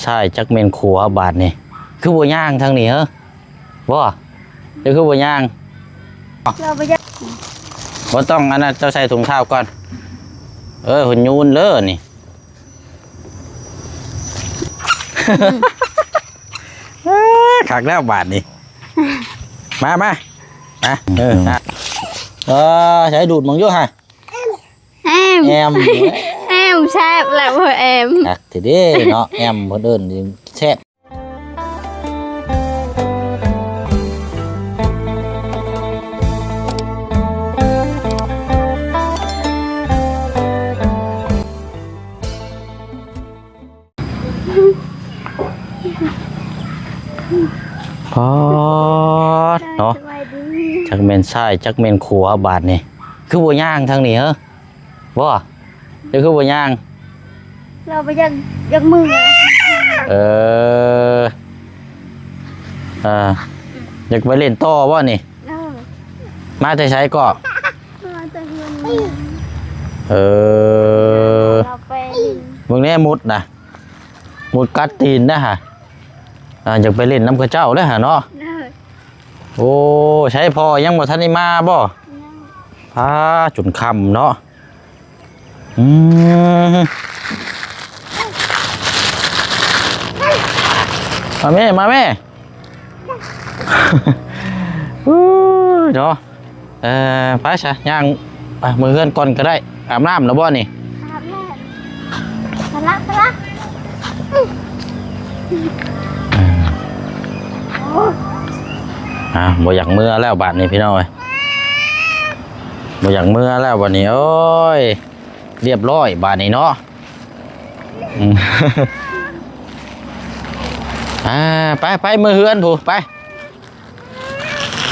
ຊ້າຍຈັກແມ່ນຂວາບາດນີ້ ຄືບໍ່ຍ່າງທາງນີ້ເຮີ ບໍ່ ເຈົ້າຄືບໍ່ຍ່າງ? ເຮົາບໍ່ຢາກ ບໍ່ຕ້ອງອັນນັ້ນ ເຈົ້າໃສ່ຖົງເທົ້າກ່ອນ ເອີ ຫຸ່ນຍູນເດີນີ້. ເອີ ຄັກແລ້ວບາດນີ້ ມາ ມາ ມາ ເອີ ເອີ ໃຊ້ດູດເບິ່ງຢູ່ຫະ ແອມ ແອມ ແອມແຊບແລ້ວ ເອີ ແອມ ຄັກແທ້ເດ້ເນາະ ແອມເພິ່ນເອີ້ນແຊບ. ປາດເນາະ ຈັກແມ່ນຊ້າຍຈັກແມ່ນຂວາບາດນີ້ ຄືບໍ່ຍ່າງທາງນີ້ເຮີ ບໍ່ ເຈົ້າຄືບໍ່ຍ່າງ? ເຮົາບໍ່ຢາກ ຢາກເມືອ ເອີ ເອີ ຢາກໄປຫຼິ້ນຕໍ່ບໍ່ນີ້? ເອີ ມາແຕ່ໃສເກາະ? ມາແຕ່ເຮືອນ ເອີ ເຮົາໄປຫຼິ້ນ ເບິ່ງແນ່ມຸດນະ ມຸດກັດຕີນນະຫະ ອ່າ ຢາກໄປຫຼິ້ນນຳເຂົາເຈົ້າແລ້ວຫະເນາະ ເອີ ໂອ້ ໃສພໍ່ຍັງບໍ່ທັນໄດ້ມາບໍ່? ຍັງ ພາຈົນຄ່ຳເນາະ ອືມ ມາແມ່ ມາແມ່ ອູ້ຍເນາະ ເອີ ໄປຊະ ຍ່າງ ໄປ ເມືອເຮືອນກ່ອນກໍໄດ້ ອາບນ້ຳແລ້ວບໍ່ນີ້? ອາບແລ້ວ ພະລະ ພະລະ ອືມ ອ່າ ບໍ່ຢາກເມືອແລ້ວບາດນີ້ພີ່ນ້ອງເອີຍ ບໍ່ຢາກເມືອແລ້ວບາດນີ້ ໂອ້ຍ ລຽບຮ້ອຍບາດນີ້ເນາະ ອືມ ອ່າ ໄປ ໄປ ເມືອເຮືອນພຸ້ນ ໄປ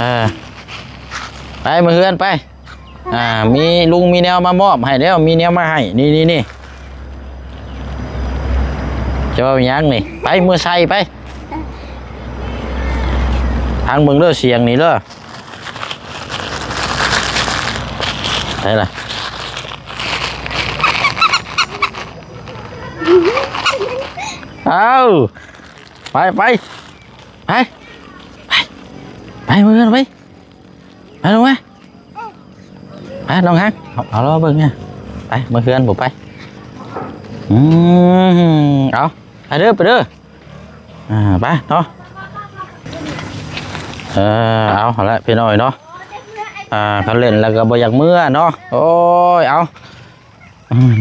ອ່າ ໄປ ເມືອເຮືອນໄປ ອ່າ ມີລຸງມີແນວມາມອບໃຫ້ແລ້ວ ມີແນວມາໃຫ້ ນີ້ ນີ້ ນີ້ ຈະເວົ້າຫຍັງນີ້ ໄປ ເມືອໃສ່ໄປ ທາງເບິ່ງເດີ ສຽງນີ້ເດີ ໃສ່ລະ ເອົາ ໄປ ໄປ ໄປ ໄປ ໄປ ເມືອເຮືອນໄປ ໄປ ລົງມາ ໄປ ນ້ອງຮັກ ເອົາ ເອົາ ລໍເບິ່ງນີ້ ໄປ ເມືອເຮືອນ ບໍ່ໄປ ອືມ ເອົາ ໄປເດີ ໄປເດີ ອ່າ ໄປເນາະ ເອີ ເອົາ ຫັ້ນແຫຼະ ພີ່ນ້ອງເນາະ ອ່າ ຄັນຫຼິ້ນແລ້ວກໍບໍ່ຢາກເມືອເນາະ ໂອ້ຍ ເອົາ ອືມ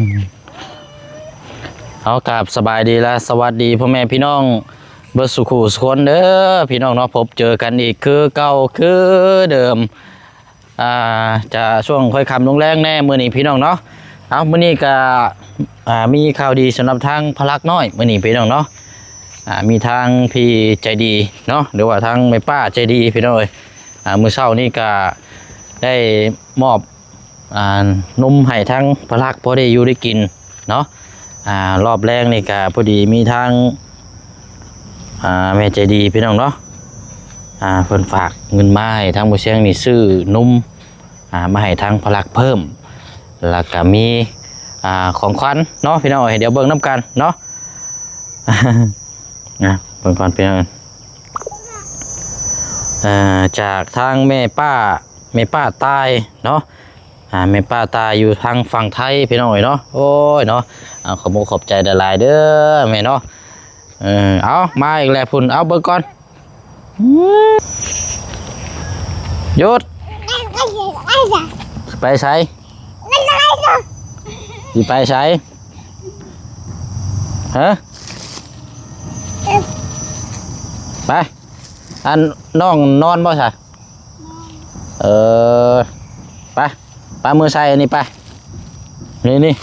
ເອົາ ກາບສະບາຍດີ ແລະ ສະຫວັດດີພໍ່ແມ່ພີ່ນ້ອງເບິດສູ່ຄູ່ສູ່ຄົນເດີ ພີ່ນ້ອງເນາະ ພົບເຈີກັນອີກຄືເກົ່າຄືເດີມ ອ່າ ຈະຊ່ວງຄ່ອຍຄ່ຳລົງແລງແດ່ມື້ນີ້ພີ່ນ້ອງເນາະ ເອົາ ມື້ນີ້ກະ ອ່າ ມີຂ່າວດີສຳລັບທາງພະລັກນ້ອຍ ມື້ນີ້ພີ່ນ້ອງເນາະ ອ່າ ມີທາງພີ່ໃຈດີເນາະ ຫຼືວ່າທາງແມ່ປ້າໃຈດີພີ່ນ້ອງເອີຍ ອ່າ ມື້ເຊົ້ານີ້ກະໄດ້ມອບ ອ່າ ນົມໃຫ້ທາງພະລັກພໍໄດ້ຢູ່ໄດ້ກິນເນາະ ອ່າ ລອບແລງນີ້ກະພໍດີມີທາງ ອ່າ ແມ່ໃຈດີພີ່ນ້ອງເນາະ ອ່າ ເພິ່ນຝາກເງິນມາໃຫ້ທາງບໍ່ຊຽງນີ້ຊື້ນົມ ອ່າ ມາໃຫ້ທາງພະລັກເພີ່ມ ແລ້ວກະມີ ອ່າ ຂອງຂວັນເນາະພີ່ນ້ອງເອີຍ ດຽວເບິ່ງນຳກັນເນາະ ອ່າ ເບິ່ງກ່ອນພີ່ນ້ອງ ອ່າ ຈາກທາງແມ່ປ້າ ແມ່ປ້າຕາຍເນາະ ອ່າ ແມ່ປ້າຕາຍຢູ່ທາງຝັ່ງໄທພີ່ນ້ອງເອີຍເນາະ ໂອ້ຍເນາະ ອ່າ ຂອບອົກຂອບໃຈຫຼາຍໆເດີແມ່ເນາະ ເອີ ເອົາ ມາອີກແລ້ວພຸ້ນ ເອົາເບິ່ງກ່ອນ ອືມ ຢຸດ ໄປໃສ ຊິໄປໃສ ຮະ ໄປ ອັນ ນ້ອງນອນບໍ່ຊະ? ເອີ ໄປ ໄປ ມືໃສ່ອັນນີ້ໄປ ນີ້ ນີ້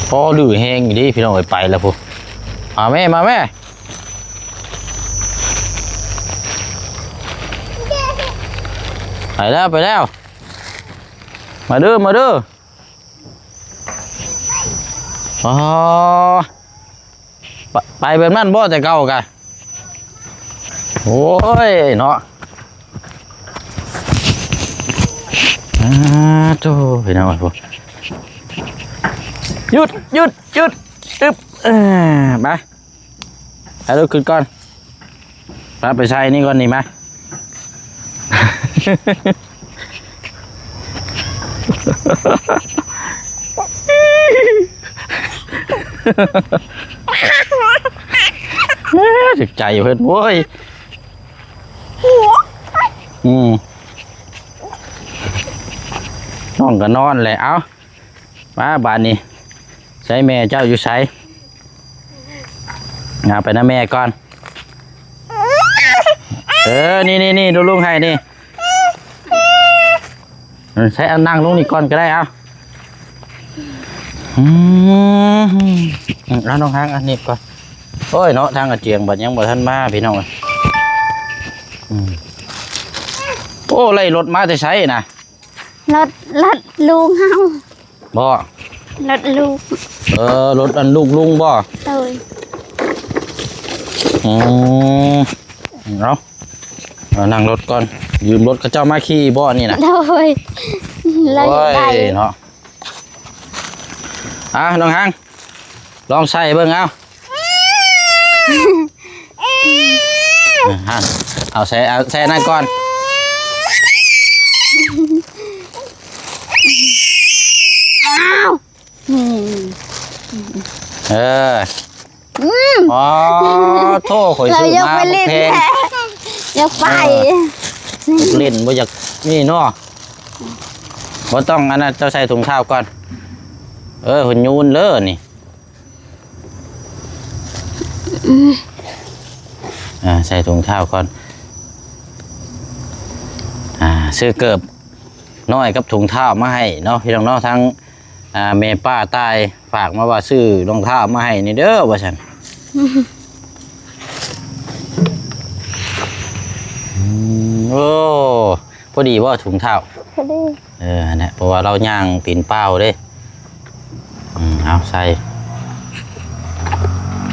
ພໍດື້ແຮງອີ່ຫຼີພີ່ນ້ອງເອີຍ ໄປແລ້ວພຸ້ນ ມາແມ່ ມາແມ່ ໄປແລ້ວ ໄປແລ້ວ ມາເດີ ມາເດີ. ອໍ ໄປ ໄປແບບນັ້ນບໍ່ແຕ່ເກົ່າກະ? ໂອ້ຍເນາະ ເ ອ້າໂທ້ ພີ່ນ້ອງເອີຍ ຢຸດ ຢຸດ ຢຸດ ອຶບ ເອີ ມາ ໃຫ້ລຸກຂຶ້ນກ່ອນ ມາໄປໃສ່ນີ້ກ່ອນນີ້ ມາ ຖືກໃຈເພິ່ນ ໂອ້ຍ ອືມ ນ້ອງກໍນອນແຫຼະ ເອົ້າ ມາບາດນີ້ ໃສແມ່ເຈົ້າຢູ່ໃສ? ເອົາໄປນຳແມ່ກ່ອນ ເອີ ນີ້ໆໆ ລຸງໃຫ້ນີ້ ໃສ ເອົານັ່ງລົງນີ້ກ່ອນກໍໄດ້ ເອົາ ອືມ ເອົານ້ອງຫາງອັນນີ້ກ່ອນ ໂອ້ຍເນາະ ທາງອາຈຽງບັດຍັງບໍ່ທັນມາ ພີ່ນ້ອງເອີຍ ອືມ ໂອ້ ໄລ່ລົດມາແຕ່ໃສນະ? ລົດ ລົດລຸງເຮົາ ບໍ່ ລົດລູກ ເອີ ລົດອັນລູກລຸງບໍ່? ໂດຍ ອືມ ເອົາ ເອົານັ່ງລົດກ່ອນ ຢືມລົດເຂົາເຈົ້າມາຂີ່ບໍ່ນີ້ນະ? ໂດຍ ລາວຢາກໄດ້ ໂອ້ຍເນາະ ອ່າ ນ້ອງຫາງ ລອງໃສ່ເບິ່ງເອົາ ເອົາໃສ່ ເອົາໃສ່ນັ້ນກ່ອນ ອ້າວ ເອີ ອືມ ອໍ ໂທ້ ຂ້ອຍຊື້ມາແພງ ຢາກໄປ ເອີ ຢາກຫຼິ້ນ ບໍ່ຢາກນີ້ເນາະ ບໍ່ຕ້ອງອັນນັ້ນ ເຈົ້າໃສ່ຖົງເທົ້າກ່ອນ ເອີ ຫຸ່ນຍູນເດີນີ້ ອ່າ ໃສ່ຖົງເທົ້າກ່ອນ ອ່າ ຊື້ເກີບນ້ອຍກັບຖົງເທົ້າມາໃຫ້ເນາະ ພີ່ນ້ອງເນາະ ທັງ ອ່າ ແມ່ປ້າຕ່າຍຝາກມາວ່າຊື້ລອງເທົ້າມາໃຫ້ແດ່ເດີວ່າຊັ້ນ ອືມ ໂອ້ ພໍດີບໍ່ຖົງເທົ້າ? ພໍດີ ເອີ ຫັ້ນແຫຼະ ເພາະວ່າລາວຍ່າງຕີນເປົ່າເດ້ ອືມ ເອົາໃສ່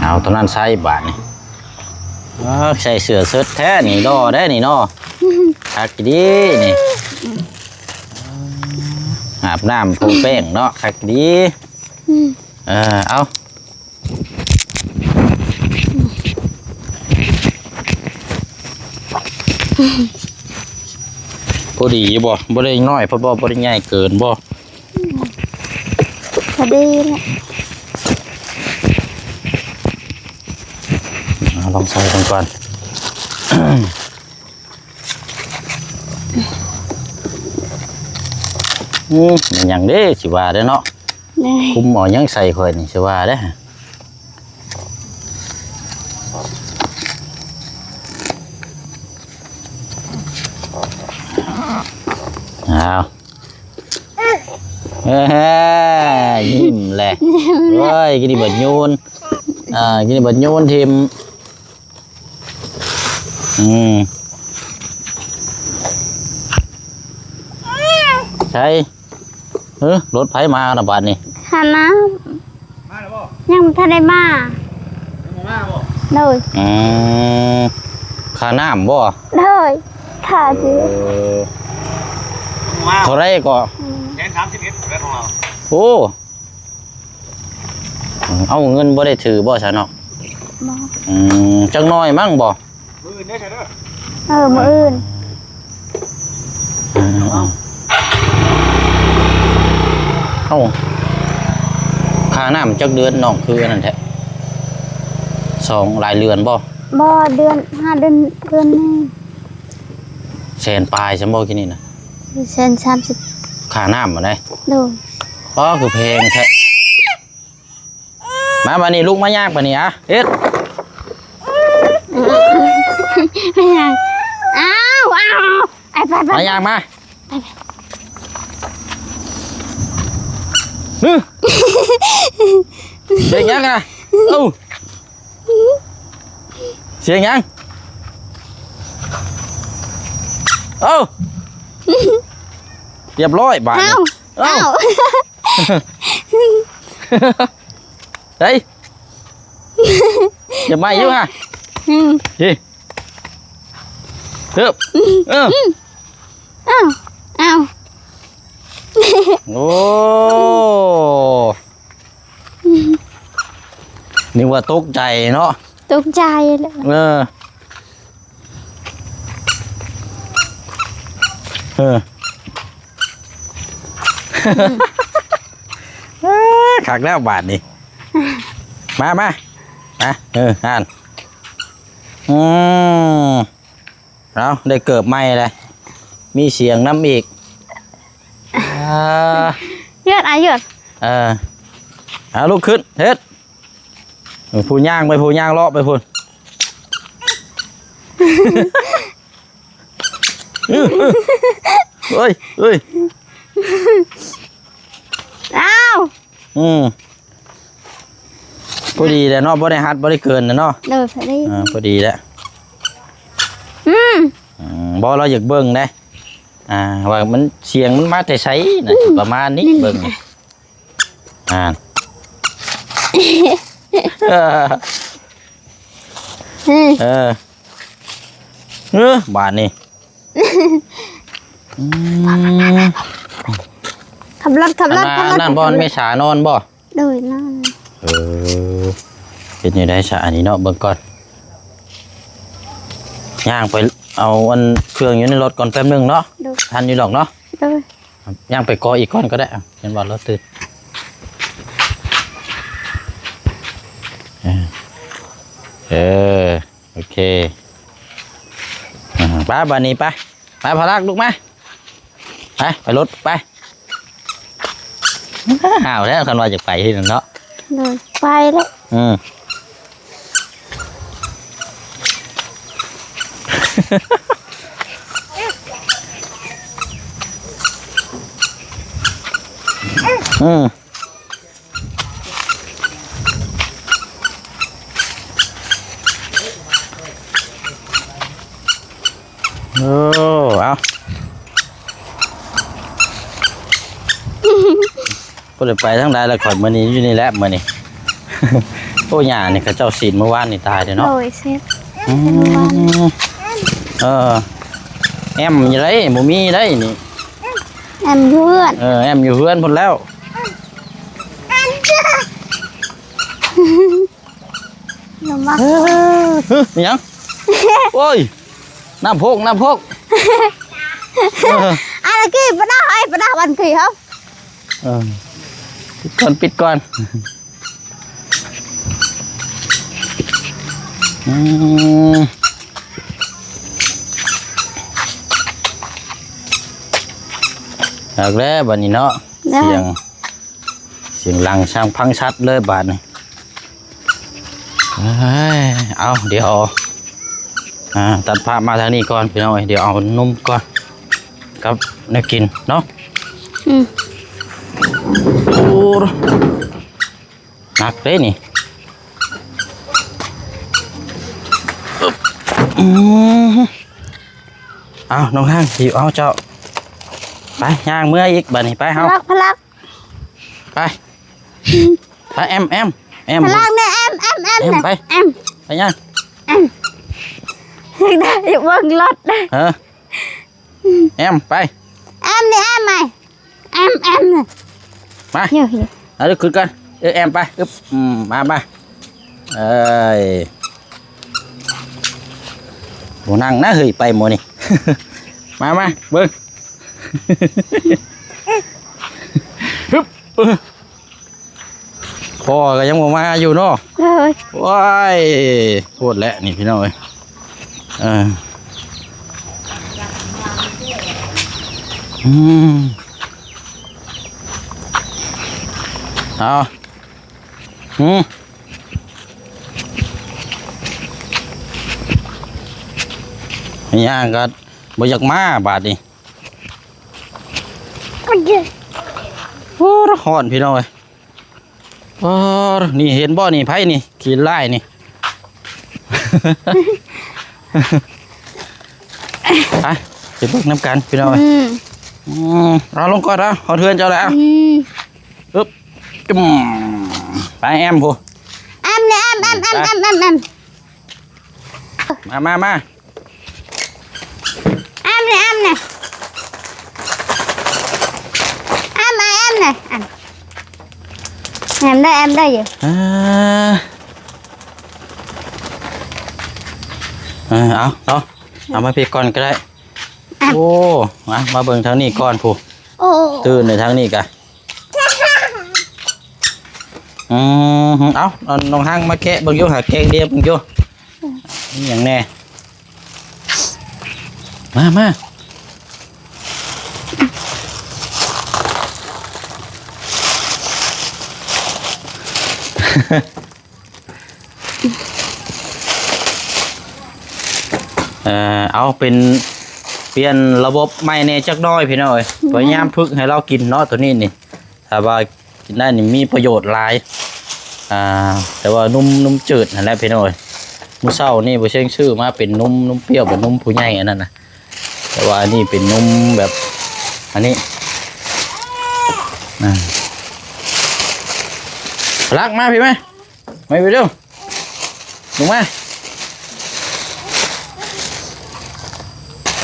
ເອົາຕົວນັ້ນໃສ່ບາດນີ້ ເອີ ໃສ່ເສື້ອເຊີດແທ້ນີ້ ຫຼໍ່ເດ້ນີ້ເນາະ ຄັກດີນີ້ ອາບນ້ຳໂພແປ້ງເນາະ ຄັກດີ ອືມ ເອີ ເອົາ ພໍດີຢູ່ບໍ່? ບໍ່ໄດ້ນ້ອຍໂພດບໍ່? ບໍ່ໄດ້ໃຫຍ່ເກີນບໍ່? ພໍດີແຫຼະ ເອົາລອງໃສ່ເບິ່ງກ່ອນ ອືມ ແມ່ນຫຍັງເດ້ ຊິວ່າເດ້ເນາະ ຄຸມເອົາຫຍັງໃສ່ຂ້ອຍນີ້ ຊິວ່າເດ້ ອ້າວ ເອີ ຍິ້ມແຫຼະ ຍິ້ມແຫຼະ ໂອ້ຍ ກິນນີ້ບັດໂຍນ ອ່າ ກິນນີ້ບັດໂຍນຖິ້ມ ອືມ ໃສ ເອີ ລົດໃຜມານະບາດນີ້ ຂ້ານ້ຳ ມາແລ້ວບໍ່? ຍັງບໍ່ທັນໄດ້ມາ ຍັງບໍ່ມາບໍ່? ໂດຍ ອືມ ຄ່ານ້ຳບໍ່? ໂດຍ ຄ່າ ເອີ ເທົ່າໃດກໍ? ອືມ ແສນສາມສິບເອັດ ຂອງເຮົາ ໂອ້ ເອົາ ເງິນບໍ່ໄດ້ຖືບໍ່ຊະເນາະ? ບໍ່ ອືມ ຈັກໜ້ອຍມັ້ງບໍ່? ມື້ອື່ນເດີ ເດີ ເອີ ມື້ອື່ນ ເອີ ເອີ ເອົ້າ ຄ່ານ້ຳຈັກເດືອນນ້ອງຄືອັນນັ້ນແທ້? ສອງ ຫຼາຍເດືອນບໍ່? ບໍ່ ເດືອນ ຫ້າເດືອນ ເດືອນໜຶ່ງ ແສນປາຍຊັ້ນບໍ່ ກີ້ນີ້ນະ? ແສນສາມສິບ ຄ່ານ້ຳຫັ້ນໃດ? ໂດຍ ອໍ ຄືແພງແທ້. ມາບາດນີ້ ລຸກມາຍ່າງບາດນີ້ ອະ ເຮັດ ແມ່ນຫຍັງ? ອ້າວ ອ້າວ ໄປ ໄປ ໄປ ມາຍ່າງມາ ໄປ ໄປ ຮຶ ສຽງຫຍັງນະ? ເອົ້າ ສຽງຫຍັງ? ເອົ້າ ຮຽບຮ້ອຍບາດນີ້ ເອົ້າ ເອົ້າ ເອົ້າ ໄດ້ ຢ່າໄໝຢູ່ຫະ ອືມ ນີ້ ເອີ ເອີ ອືມ ອ້າວ ອ້າວ ໂອ້ ນຶກວ່າຕົກໃຈເນາະ ຕົກໃຈແຫຼະ ເອີ ເອີ ຄັກແລ້ວບາດນີ້ ມາ ມາ ມາ ເອີ ຫັ້ນ ອືມ ເອົາ ໄດ້ເກີບໃໝ່ແລ້ວ ມີສຽງນຳອີກ ອ່າ ເຮັດ ອາ ເຮັດ ເອີ ເອົາ ລຸກຂຶ້ນ ເຮັດ ເອີ ຜູ້ຍ່າງໄປ ຜູ້ຍ່າງເລາະໄປພຸ້ນ ເອີ ເອີ ເອີຍ ເອີຍ ອ້າວ ອືມ ພໍດີແລ້ວເນາະ ບໍ່ໄດ້ຮັດ ບໍ່ໄດ້ເກີນນະເນາະ ໂດຍ ພໍດີ ອ່າ ພໍດີແລ້ວ ອືມ ອືມ ບໍ່ ລາວຢາກເບິ່ງເດ້ ອ່າ ວ່າມັນ ສຽງມັນມາແຕ່ໃສນະ ອືມ ປະມານນີ້ ນີ້ ເບິ່ງນີ້ ອ່າ ເອີ ເອີ ເອີ ບາດນີ້ ອືມ ຂັບລົດ ຂັບລົດ ຂັບລົດ ອັນນັ້ນ ອັນນັ້ນບ່ອນເມສານອນບໍ່? ໂດຍ ນອນ ເອີ ເປັນແນວໃດຊະ ອັນນີ້ເນາະ ເບິ່ງກ່ອນ ຍ່າງໄປເອົາອັນເຄື່ອງຢູ່ໃນລົດກ່ອນແປັບໜຶ່ງເນາະ ໂດຍ ທັນຢູ່ດອກເນາະ ໂດຍ ຍ່າງໄປກໍອີກກ່ອນກໍໄດ້ ເຫັນວ່າລາວຕື່ນ ເອີ ເອີ ໂອເຄ ອ່າ ໄປ ບາດນີ້ໄປ ໄປ ພາລັກ ລຸກມາ ໄປ ໄປລົດ ໄປ ຫ້າວແລ້ວ ຄັນວ່າຢາກໄປທີ່ນັ້ນເນາະ ໂດຍ ໄປແລ້ວ ອືມ ອືມ ໂອ້ ເອົາ ບໍ່ໄດ້ໄປທາງໃດລະ ຂ້ອຍມື້ນີ້ຢູ່ນີ້ແຫຼະມື້ນີ້ ໂອ້ ຫຍ້ານີ້ເຂົາເຈົ້າສີດມື້ວານນີ້ຕາຍເດ້ເນາະ ໂດຍ ເຊັດ ອືມ ເຊັດມື້ວານ ເອີ ແອມຢູ່ໃດ ບໍ່ມີໃດນີ້ ແອມຢູ່ເຮືອນ ເອີ ແອມຢູ່ເຮືອນພຸ້ນແລ້ວ ລະມັກ ເອີ ຫຍັງ ໂອ້ຍ ນ້ຳໂພກ ນ້ຳໂພກ ເອີ ອັນກີ້ປະດາ ໄອ້ປະດາ ອັນກີ້ເຮົາ ເອີ ປິດກ່ອນ ປິດກ່ອນ ອືມ ຄັກແລ້ວບາດນີ້ເນາະ ສຽງ ສຽງຫຼັງຊ່າງພັງຊັດເລີຍບາດນີ້ ເອີຍ ເອົາ ດຽວ ອ່າ ຕັດພາບມາທາງນີ້ກ່ອນພີ່ນ້ອງເອີຍ ດຽວເອົານົມກ່ອນ ກັບແນວກິນເນາະ ອືມ ໂອ້ ໜັກເດ້ນີ້ ອືມ ເອົາ ນ້ອງຮັງ ຫິ້ວເອົາເຈົ້າ ໄປ ຍ່າງເມືອອີກບາດນີ້ ໄປເຮົາ ພະລັກ ພະລັກ ໄປ ໄປ ແອມ ແອມ ແອມ ພະລັກນີ້ ແອມ ແອມ ແອມ ແອມ ໄປ ແອມ ໄປຍ່າງ ແອມ ຢາກໄດ້ ຢາກເບິ່ງລົດ ເອີ ແອມ ໄປ ແອມນີ້ ແອມໃໝ່ ແອມ ແອມນີ້ ມາ ເອີ ເອີ ເອົາລຸກຂຶ້ນກ່ອນ ເອີ ແອມ ໄປ ອຶບ ອືມ ມາ ມາ ເອີຍ ບໍ່ນັ່ງນະເຮີ້ຍ ໄປໝູ່ນີ້ ມາ ມາ ເບິ່ງ ຮຶບ ເອີ ພໍ່ກໍຍັງບໍ່ມາຢູ່ເນາະ ໂອ້ຍ ໂອ້ຍ ໂພດແຫຼະນີ້ພີ່ນ້ອງເອີຍ ເອີ ອືມ ເອົາ ຫື ຍ່າງກໍບໍ່ຢາກມາບາດນີ້ ໂອ້ ຮ້ອນພີ່ນ້ອງເອີຍ ອໍ ນີ້ເຫັນບໍ່ນີ້ ໃຜນີ້ ຂີ້ລາຍນີ້ ໄປ ໄປເບິ່ງນຳກັນພີ່ນ້ອງເອີຍ ອືມ ອືມ ເອົາລົງກ່ອນ ເອົາ ຮອດເຮືອນເຈົ້າແລ້ວ ອືມ ອຶບ ຈຸ້ມ ໄປແອມພຸ້ນ ແອມນີ້ ແອມ ແອມ ແອມ ແອມ ແອມ ມາ ມາ ມາ ແອມນີ້ ແອມນີ້ ແອມ ໄອ້ແອ ອ່ະ ອັນ ແອມໄດ້ ແອມໄດ້ຢູ່ ອ່າ ເອີ ເອົາເນາະ ເອົາມາພີ້ກ່ອນກໍໄດ້ ອ່ະ ໂອ້ ມາ ມາເບິ່ງທາງນີ້ກ່ອນພຸ້ນ ໂອ້ ຕື່ນໃນທາງນີ້ກະ ອືມ ເອົາ ເອົາ ນ້ອງຮັງມາແກະເບິ່ງຢູ່ ຫາແກະເດຍເບິ່ງຢູ່ ມີຫຍັງແດ່ ມາ ມາ ເອີ ເອົາ ເປັນ ປ່ຽນລະບົບໃໝ່ແດ່ຈັກໜ້ອຍພີ່ນ້ອງເອີຍ ພະຍາຍາມຝຶກໃຫ້ລາວກິນເນາະ ໂຕນີ້ນີ້ ຖ້າວ່າກິນໄດ້ນີ້ມີປະໂຫຍດຫຼາຍ ອ່າ ແຕ່ວ່ານົມ ນົມຈືດຫັ້ນແຫຼະພີ່ນ້ອງເອີຍ ມື້ເຊົ້ານີ້ບໍ່ເຊັງຊື້ມາເປັນນົມ ນົມປ່ຽວ ເປັນນົມຜູ້ໃຫຍ່ອັນນັ້ນນະ ແຕ່ວ່າອັນນີ້ເປັນນົມແບບ ອັນນີ້ ອ່າ ລັກມາພີ້ມາ ມາພີ້ເດີ້ ລົງມາ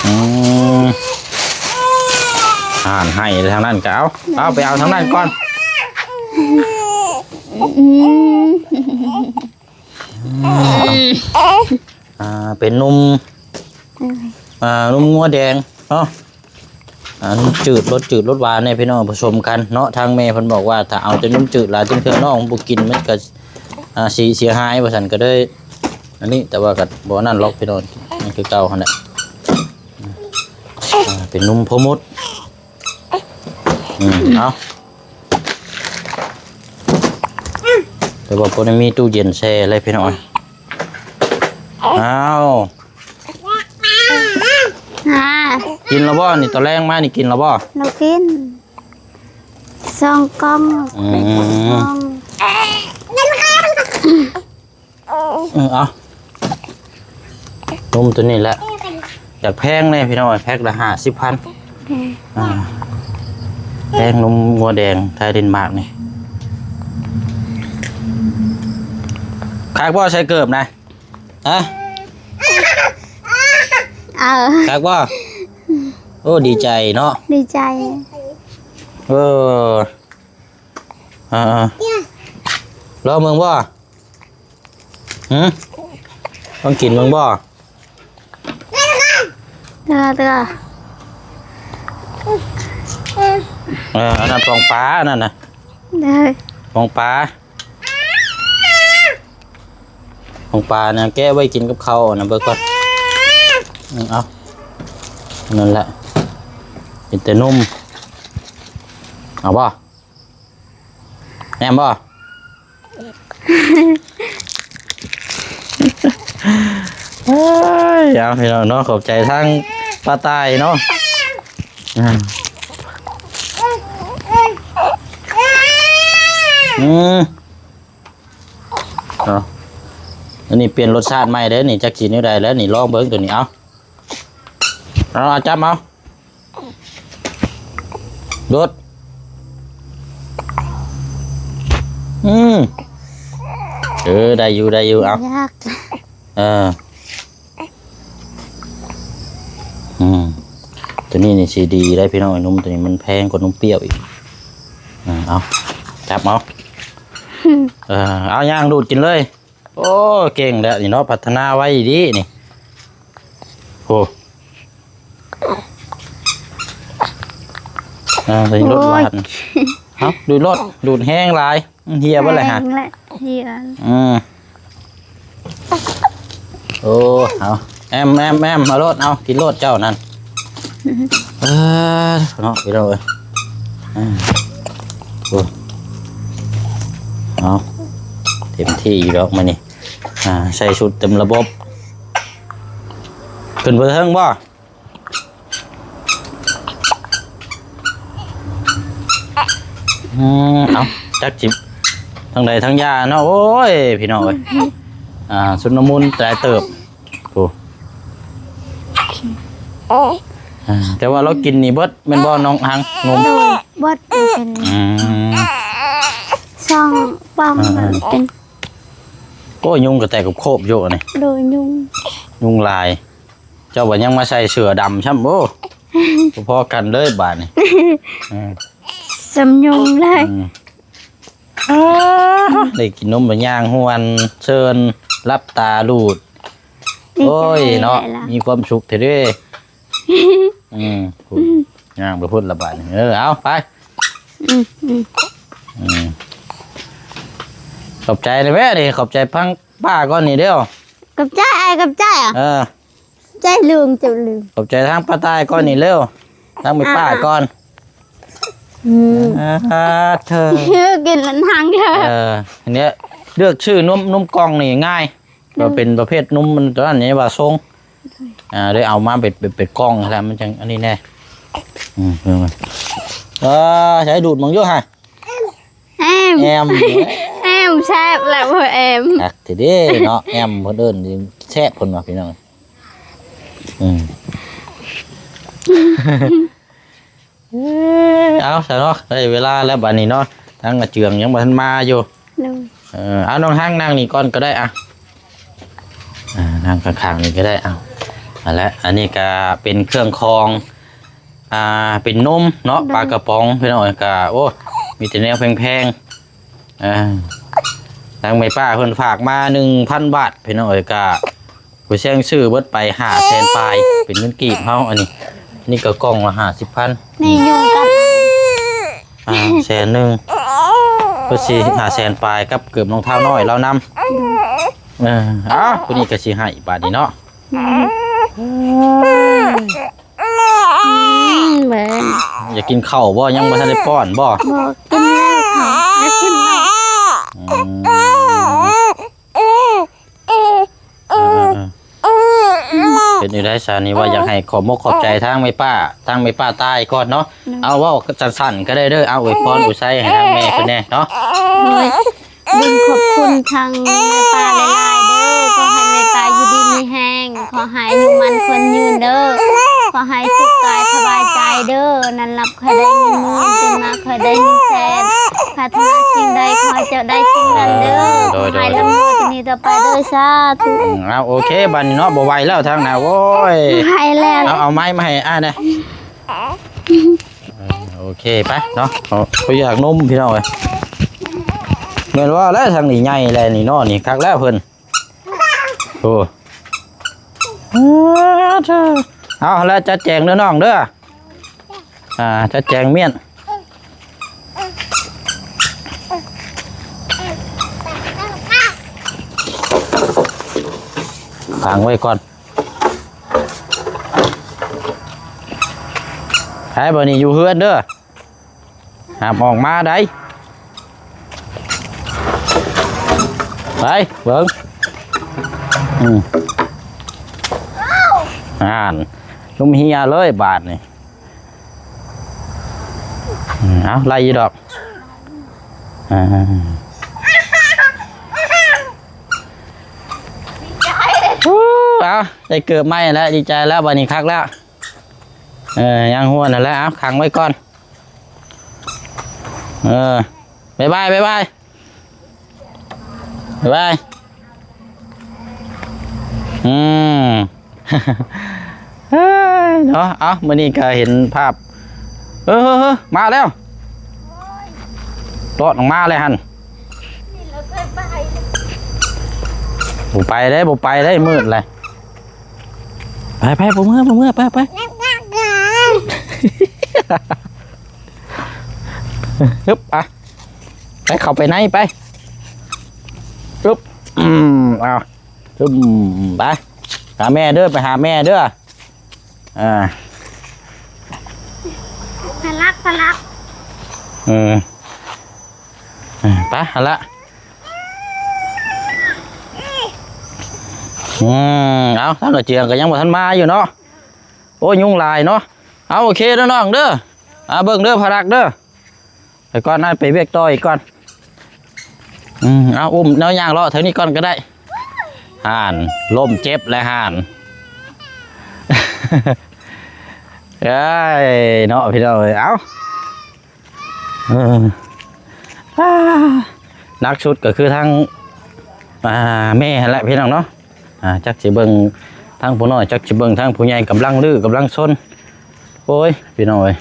ອືມ ອ່ານໃຫ້ທາງນັ້ນກໍເອົາ ເອົາໄປເອົາທາງນັ້ນກ່ອນ ອືມ ອ່າ ເປັນນົມ ອ່າ ນົມງົວແດງເນາະ ອ່າ ນົມຈືດ ລົດຈືດລົດຫວານນີ້ພີ່ນ້ອງ ປະສົມກັນເນາະ ທາງແມ່ເພິ່ນບອກວ່າ ຖ້າເອົາແຕ່ນົມຈືດຫຼາຍ ຈັ່ງເທື່ອນ້ອງບໍ່ກິນ ມັນກໍ ອ່າ ຊິເສຍຫາຍວ່າຊັ້ນ ກໍເລີຍ ອັນນີ້ ແຕ່ວ່າກໍບໍ່ນັ້ນຫຼອກພີ່ນ້ອງ ມັນຄືເກົ່າຫັ້ນແຫຼະ ອ່າ ເປັນນົມພໍ່ມົດ ອືມ ເອົາ ແຕ່ວ່າບໍ່ໄດ້ມີຕູ້ເຢັນແຊ່ເລີຍພີ່ນ້ອງ ອ້າວ ອ່າ ກິນແລ້ວບໍ່ນີ້? ຕອນແລງມານີ້ກິນແລ້ວບໍ່? ບໍ່ກິນ ສອງກ່ອງ ອືມ ສອງກ່ອງ ເອີ ເອົາ ນົມໂຕນີ້ແຫຼະ ຢາກແພງແດ່ພີ່ນ້ອງ ແພັກລະຫ້າສິບພັນ ແພງ ອ່າ ແພງນົມງົວແດງໄທເດນມາກນີ້ ຄັກບໍ່ໃສ່ເກີບນະ? ຮະ? ເອີ ຄັກບໍ່? ໂອ້ ດີໃຈເນາະ ດີໃຈ ເອີ ອ່າ ລອງເບິ່ງບໍ່? ຫື? ລອງກິນເບິ່ງບໍ່? ເທື່ອ ເທື່ອ ເອີ ອັນນັ້ນປອງປາ ອັນນັ້ນນະ ເອີ ປອງປາ ປອງປານະ ແກະໄວ້ກິນກັບເຂົ້ານະ ເບິ່ງກ່ອນ ອືມ ເອົາ ນັ້ນແຫຼະ ເປັນແຕ່ນົມ ເອົາບໍ່? ແມ່ນບໍ່? ເອີຍ ເອົາພີ່ນ້ອງເນາະ ຂອບໃຈທາງປ້າຕ່າຍເນາະ ອືມ ເອົາ ອັນນີ້ປ່ຽນລົດຊາດໃໝ່ເດ້ນີ້ ຈັກຊິແນວໃດແລ້ວນີ້ ລອງເບິ່ງໂຕນີ້ ເອົາ ເອົາ ເອົາ ຈັບເອົາ ໂດດ ອືມ ເອີ ໄດ້ຢູ່ ໄດ້ຢູ່ ເອົາ ຍາກ ເອີ ອືມ ໂຕນີ້ນີ້ຊິດີໄດ໋ພີ່ນ້ອງ ນົມໂຕນີ້ມັນແພງກວ່ານົມປ່ຽວອີກ ເອີ ເອົາ ຈັບເອົາ ເອີ ເອົາ ຍ່າງດູດກິນເລີຍ ໂອ້ ເກັ່ງແລ້ວນີ້ເນາະ ພັດທະນາໄວດີນີ້ ໂອ້ ອ່າ ໂອ້ຍ ລົດຫວານ ເອົາ ດູດໂລດ ດູດແຮງຫຼາຍ ມັນເຫ່ຍເບິດແລ້ວຫະ ແຮງແຫຼະ ເຫ່ຍ ອືມ ໂອ້ ເອົາ ແອມ ແອມ ແອມ ເອົາໂລດ ເອົາ ກິນໂລດເຈົ້ານັ້ນ ເອີ ເນາະ ພີ່ນ້ອງເອີຍ ອ່າ ໂອ້ ເອົາ ເຕັມທີ່ຢູ່ດອກມື້ນີ້ ອ່າ ໃສ່ຊຸດເຕັມລະບົບ ຂຶ້ນໄປເທິງບໍ່? ອືມ ເອົາ ຈັກຊິທາງໃດທາງຢ່າເນາະ ໂອ້ຍ ພີ່ນ້ອງເອີຍ ອ່າ ຊຸນລະມຸນຫຼາຍເຕີບ ໂອ້ ອ່າ ແຕ່ວ່າລາວກິນນີ້ເບິດແມ່ນບໍ່ ນ້ອງຮັງ? ນົມ ໂດຍ ເບິດເປັນ ອືມ ຊ່ອງປ້ອມ ອ່າ ເປັນ ໂອ້ຍ ຍຸງກໍແຕກໂຄບໆຢູ່ນີ້ ໂດຍ ຍຸງ ຍຸງຫຼາຍ ເຈົ້າວ່າຍັງມາໃສ່ເສື້ອດຳຊ້ຳ ໂອ້ ພໍໆກັນເລີຍບາດນີ້ ເອີ ຈຳຍຸງເລີຍ. ອືມ ອ້າ ໄດ້ກິນນົມແລ້ວຍ່າງຫວນເຊີນ ຫຼັບຕາລູດ. ດີໃຈ ໂອ້ຍເນາະ ຫຼາຍໆ ມີຄວາມສຸກແທ້ເດ້. ອືມ ພຸ້ນ ອືມ ຍ່າງໄປພຸ້ນລະບາດນີ້. ເອີ ເອົາໄປ. ອືມ ອືມ ອືມ ຂອບໃຈນະແມ່ເດ້ ຂອບໃຈທາງປ້າກ່ອນນີ້ເດີ້. ຂອບໃຈອ້າຍ ຂອບໃຈ. ເອີ ໃຈລຸງ ເຈົ້າລຸງ. ຂອບໃຈທາງປ້າຕ່າຍກ່ອນນີ້ເດີ້ ທາງແມ່ປ້າກ່ອນ. ອືມ ອ່າ ເທີ ກິນແລ້ວຫັ້ນເດີ. ເອີ ອັນເນີ້ຍ ເລືອກຊື້ນົມ ນົມກ່ອງນີ້ງ່າຍ. ໂດຍ ກໍເປັນປະເພດນົມມັນຕົວນັ້ນນີ້ວ່າຊົງ ອ່າ ໄດ້ເອົາມາເປັນ ເປັນ ເປັນກ່ອງຫັ້ນແຫຼະ ມັນຈັ່ງອັນນີ້ແດ່. ອືມ ເອີ ໃຊ້ດູດເບິ່ງຢູ່ຫະ. ແອມ ແອມ ແອມ ແຊບແຫຼະ ບໍ່ແອມ ຄັກແທ້ເດ້ເນາະ. ແອມເພິ່ນເອີ້ນແຊບເພິ່ນວ່າ ພີ່ນ້ອງ. ອືມ ເອີ ເອົາຊະເນາະ ໄດ້ເວລາແລ້ວບາດນີ້ເນາະ. ທາງອາເຈືອງຍັງບໍ່ທັນມາຢູ່. ໂດຍ ເອີ ເອົາ ນ້ອງຮັກນັ່ງນີ້ກ່ອນກໍໄດ້. ອ່າ ອ່າ ນັ່ງຂ້າງໆນີ້ກໍໄດ້. ເອົາ ຫັ້ນແຫຼະ ອັນນີ້ກໍເປັນເຄື່ອງຂອງ ອ່າ ເປັນນົມເນາະ ໂດຍ ປາກະປ໋ອງ ພີ່ນ້ອງເອີຍ. ກໍ ໂອ້ ມີແຕ່ແນວແພງໆ. ອ່າ ທາງແມ່ປ້າເພິ່ນຝາກມາໜຶ່ງພັນບາດ ພີ່ນ້ອງເອີຍ. ກໍ ຜູ້ແຊງຊື້ເບິດໄປຫ້າແສນປາຍ ເປັນເງິນກີບເຮົາ. ອັນນີ້ ນີ້ກໍກ່ອງລະຫ້າສິບພັນ ນີ້ຢູ່ກັບ ອ່າ ແສນໜຶ່ງ ເພິ່ນຊິຫ້າແສນປາຍ ກັບເກີບຮອງເທົ້ານ້ອຍລາວນຳ. ເອີ ເອົ້າ ຜູ້ນີ້ກໍຊິໃຫ້ບາດນີ້ເນາະ. ອືມ ເບິ່ງ ຢາກກິນເຂົ້າບໍ່? ຍັງບໍ່ທັນໄດ້ປ້ອນບໍ່? ບໍ່ກິນແລ້ວເຂົ້າ ຢາກກິນແລ້ວ. ອືມ ເອີ ເອີ ເອີ ເປັນຢູ່ໃດຊະນີ້ ວ່າຢາກໃຫ້ຂອບມົກຂອບໃຈທາງແມ່ປ້າ ທາງແມ່ປ້າຕ່າຍກ່ອນເນາະ. ໂດຍ ເອົາ ເວົ້າສັ້ນໆກໍໄດ້ເດີ້. ເອົາ ອວຍພອນອວຍໄຊໃຫ້ທາງແມ່ເພິ່ນແດ່ເນາະ. ໂດຍ ບຸນຂອບຄຸນທາງແມ່ປ້າຫຼາຍໆເດີ້. ຂໍໃຫ້ແມ່ປ້າຢູ່ດີມີແຮງ ຂໍໃຫ້ອາຍຸໝັ້ນຂວັນຍືນເດີ້. ຂໍໃຫ້ສຸກກາຍສະບາຍໃຈເດີ້. ນອນຫຼັບ ຂໍໃຫ້ໄດ້ເງິນໝື່ນ ຕື່ນມາຂໍໃຫ້ໄດ້ເງິນແສນ ປາດຖະໜາສິ່ງໃດຂໍໃຫ້ເຈົ້າໄດ້ສິ່ງນັ້ນເດີ້. ໂດຍ ຂໍໃຫ້ລ່ຳລວຍກວ່ານີ້ຕໍ່ໄປເດີ້ ສາທຸ. ອືມ ເອົາ ໂອເຄ ບັດນີ້ເນາະ ບໍ່ໄຫວແລ້ວທາງໜ້າ ໂອ້ຍ ບໍ່ໄຫວແລ້ວ. ເອົາ ເອົາໄມ້ມາໃຫ້ອ້າຍແດ່. ເອີ ໂອເຄ ໄປເນາະ ເຂົາຢາກນົມ ພີ່ນ້ອງເອີຍ. ແມ່ນວ່າແລ້ວ ທາງນີ້ໃຫຍ່ແລ້ວນີ້ເນາະ ນີ້ຄັກແລ້ວເພິ່ນ. ໂອ້ ເອົາ ແລ້ວຈັດແຈງເດີ້ນ້ອງເດີ້. ອ່າ ຈັດແຈງມ້ຽນ ຂັງໄວ້ກ່ອນ. ໄປ ບັດນີ້ຢູ່ເຮືອນເດີ້. ຫ້າມອອກມາໃດ. ໄປເບິ່ງ ອືມ ຫັ້ນ ນົມເຮຍເລີຍບາດນີ້. ອືມ ເອົາ ໄລ່ຢູ່ດອກ. ອ່າ ເອົາ ໄດ້ເກີບໃໝ່ແລ້ວ ດີໃຈແລ້ວ ບາດນີ້ຄັກແລ້ວ. ເອີ ຍ່າງຫວນຫັ້ນແຫຼະ ເອົາ ຂັງໄວ້ກ່ອນ. ເອີ ບາຍບາຍ ບາຍບາຍ ບາຍບາຍ. ອືມ ເອີຍ ເນາະ ເອົ້າ ມື້ນີ້ກໍເຫັນພາບ ເອີ ເອີ ເອີ ມາແລ້ວ ລອດອອກມາແລ້ວຫັ້ນ. ບໍ່ໄປເດ້ ບໍ່ໄປເດ້ ມືດແລ້ວ. ໄປໆ ບໍ່ເມືອ ບໍ່ເມືອ ໄປໆ. ຮຶບ ອ່ະ ໄປ ເຂົ້າໄປໃນໄປ. ຮຶບ ອືມ ເອົາ ຮຶບ ໄປ ຫາແມ່ເດີ້ ໄປຫາແມ່ເດີ້. ອ່າ ພະລັກ ພະລັກ ເອີ ເອີ ໄປຫັ້ນລະ. ອືມ ເອົາ ທາງກະເຈືອງກໍຍັງບໍ່ທັນມາຢູ່ເນາະ. ໂອ້ຍ ຍຸງຫຼາຍເນາະ. ເອົາ ໂອເຄເດີ້ນ້ອງເດີ້. ອ່າ ເບິ່ງເດີ້ ພະລັກເດີ້. ໄປກ່ອນນະ ໄປວຽກຕໍ່ອີກກ່ອນ. ອືມ ເອົາ ອຸ້ມແນວຍ່າງເລາະເທິງນີ້ກ່ອນກໍໄດ້. ຫັ້ນ ລົ້ມເຈັບແລ້ວຫັ້ນ. ເອີຍ ເນາະ ພີ່ນ້ອງເອີຍ ເອົ້າ. ເອີ ອ່າ ໜັກສຸດກໍຄືທາງ ອ່າ ແມ່ຫັ້ນແຫຼະ ພີ່ນ້ອງເນາະ. ອ່າ ຈັກຊິເບິ່ງທາງຜູ້ນ້ອຍ ຈັກຊິເບິ່ງທາງຜູ້ໃຫຍ່ ກຳລັງດື້ກຳລັງຊົນ. ໂອ້ຍ ພີ່ນ້ອງເອີຍ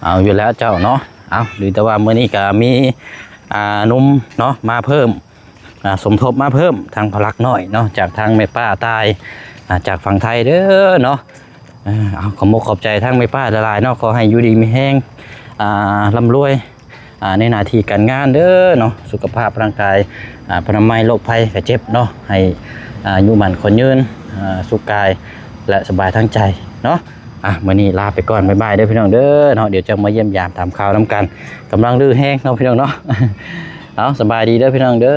ເອົາຢູ່ແລ້ວເຈົ້າເນາະ. ເອົາ ຫຼືແຕ່ວ່າມື້ນີ້ກໍມີ ອ່າ ໜຸ່ມເນາະ ມາເພີ່ມ ອ່າ ສົມທົບມາເພີ່ມ ທາງພະລັກນ້ອຍເນາະ ຈາກທາງແມ່ປ້າຕ່າຍ ອ່າ ຈາກຝັ່ງໄທເດີເນາະ. ເອີ ເອົາ ຂອບມົກຂອບໃຈທາງແມ່ປ້າຫຼາຍໆເນາະ ຂໍໃຫ້ຢູ່ດີມີແຮງ ອ່າ ລ່ຳລວຍ ອ່າ ໃນໜ້າທີ່ການງານເດີເນາະ ສຸຂະພາບຮ່າງກາຍ ອ່າ ພະນາໄມ ໂລກໄພໄຂ້ເຈັບເນາະ ໃຫ້ ອ່າ ອາຍຸໝັ້ນຂວັນຍືນ ອ່າ ສຸກກາຍ ແລະ ສະບາຍທາງໃຈເນາະ. ອ່ະ ມື້ນີ້ລາໄປກ່ອນ ບາຍບາຍເດີພີ່ນ້ອງເດີເນາະ ດຽວຈະມາຢ້ຽມຢາມຖາມຂ່າວນຳກັນ ກຳລັງຮື້ແຮງເນາະພີ່ນ້ອງເນາະ. ເອົາ ສະບາຍດີເດີພີ່ນ້ອງເດີ.